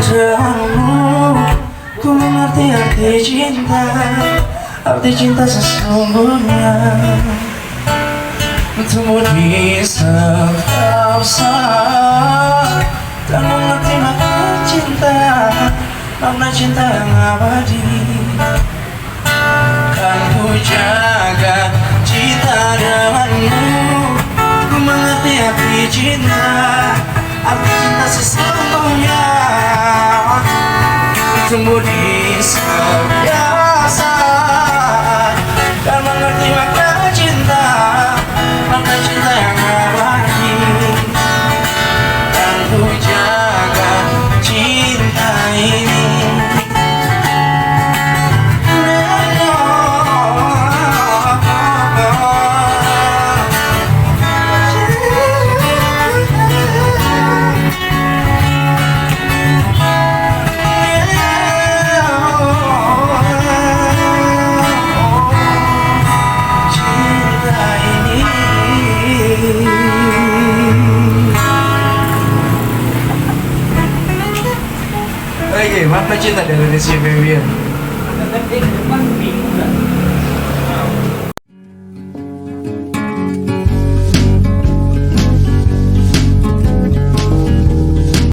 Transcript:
padamu, ku mengerti arti cinta sesungguhnya. Untukmu di setiap saat, dan mengerti makna cinta yang abadi. Kan ku jaga cinta denganmu, ku mengerti arti cinta sesungguhnya. Tumbuh di setiap saat, dan mengerti makna cinta yang abadi. Dan ku jaga cinta ini. Oke, makna cinta dari si Febian. Tapi depan bingung kan?